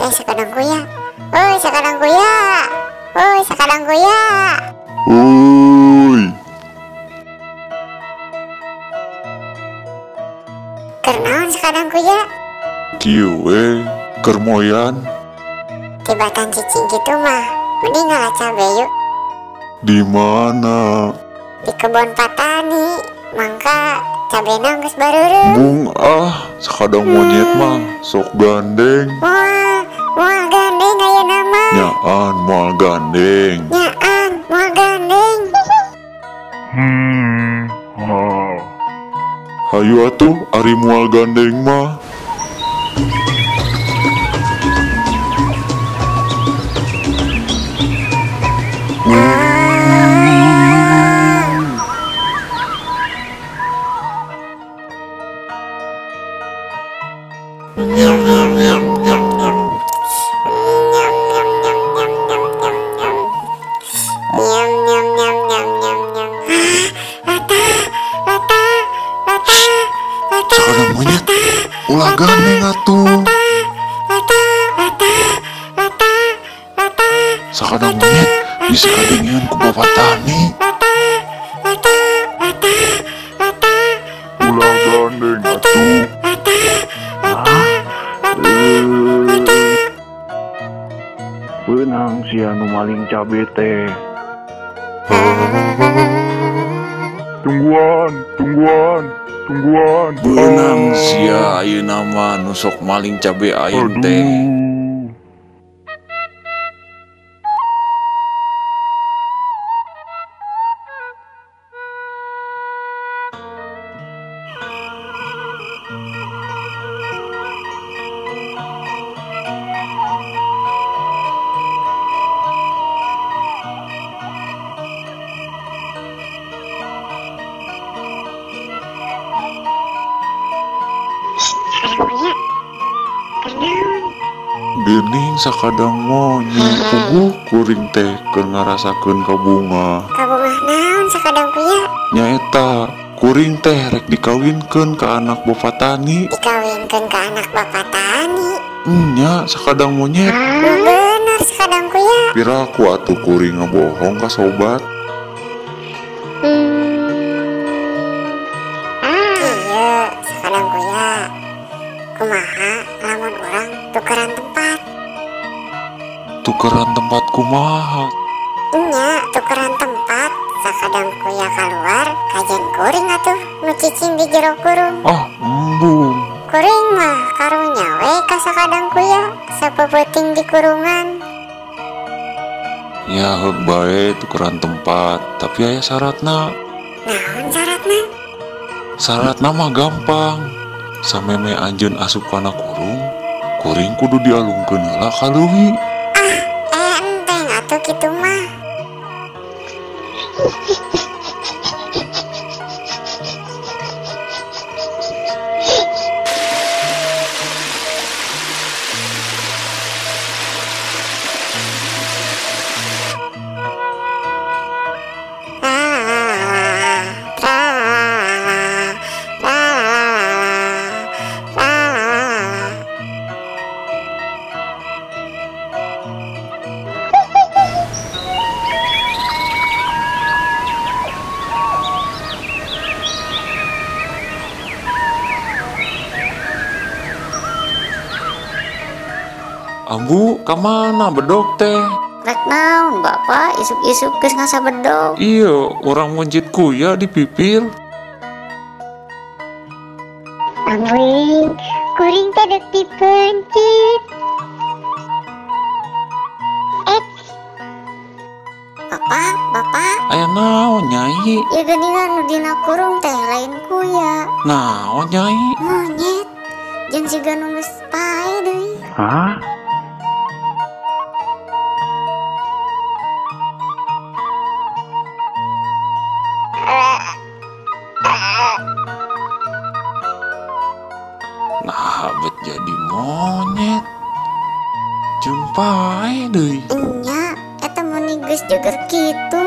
Sakadang kuya. Oi, sakadang kuya. Oi, sakadang kuya. Oi. Keur naon sakadang kuya? Kieu we, keur moyan. Tibatan cicing kitu mah, mending ngala cabe yuk. Di mana? Di kebon patani, mangka cabena geus bareureum. Bung ah, sakadang monyet mah sok gandeng. Moal, moal gandeng ayeuna mah. Nyaan moal gandeng. Nyaan moal gandeng. Hayu atuh ari moal gandeng mah. Sakadang monyet, ulah gandeng atuh. Sakadang monyet bisa kadengean ku bapak tani. Ulah gandeng atuh. Beunang sia nu maling cabe teh. Tungguan, tungguan, tungguan. Beunang sia ayeuna mah nu sok maling cabe aing teh. Geuning sakadang monyet puguh kuring teh keur ngarasakeun kabunga. Kabungah naon sakadang kuya? Nyaeta kuring teh rek dikawinkeun ka anak bapak tani. Dikawinkeun ka anak bapak tani? Nya sakadang monyet. Nu bener sakadang kuya. Piraku atuh kuring ngabohong ka sobat. Kieu sakadang kuya. Kumaha lamun urang tukeran tempat? Tukeran tempat kumaha? Nya, tukeran tempat. Sakadang kuya keluar, kajen kuring atuh nu cicing di jero kurung. Ah, embung. Kuring mah karunya we ka sakadang kuya, sapeupeting di kurungan. Ya heug bae tukeran tempat, tapi aya syaratna. Naon syaratna? Syaratna mah gampang. Sameme anjeun asup kana kurung, kuring kudu dialungkeun heula ka leuwi. Ah, enteng atuh kitu mah. Ambu, kamana bedog teh? Rek naon bapak, isuk-isuk geus ngasa bedog. Iya, orang mencit kuya di pipir. Ambu, kuring teh dek dipencit. Bapak, bapak. Aya naon nyai? Ya geuningan nu dina kurung teh lain kuya. Naon nyai? Monyet. Jeung siga nu geus pae deui. Hah? Nah, bet jadi monyet. Jeung pae deui. Nya, eta mun geus joger kitu.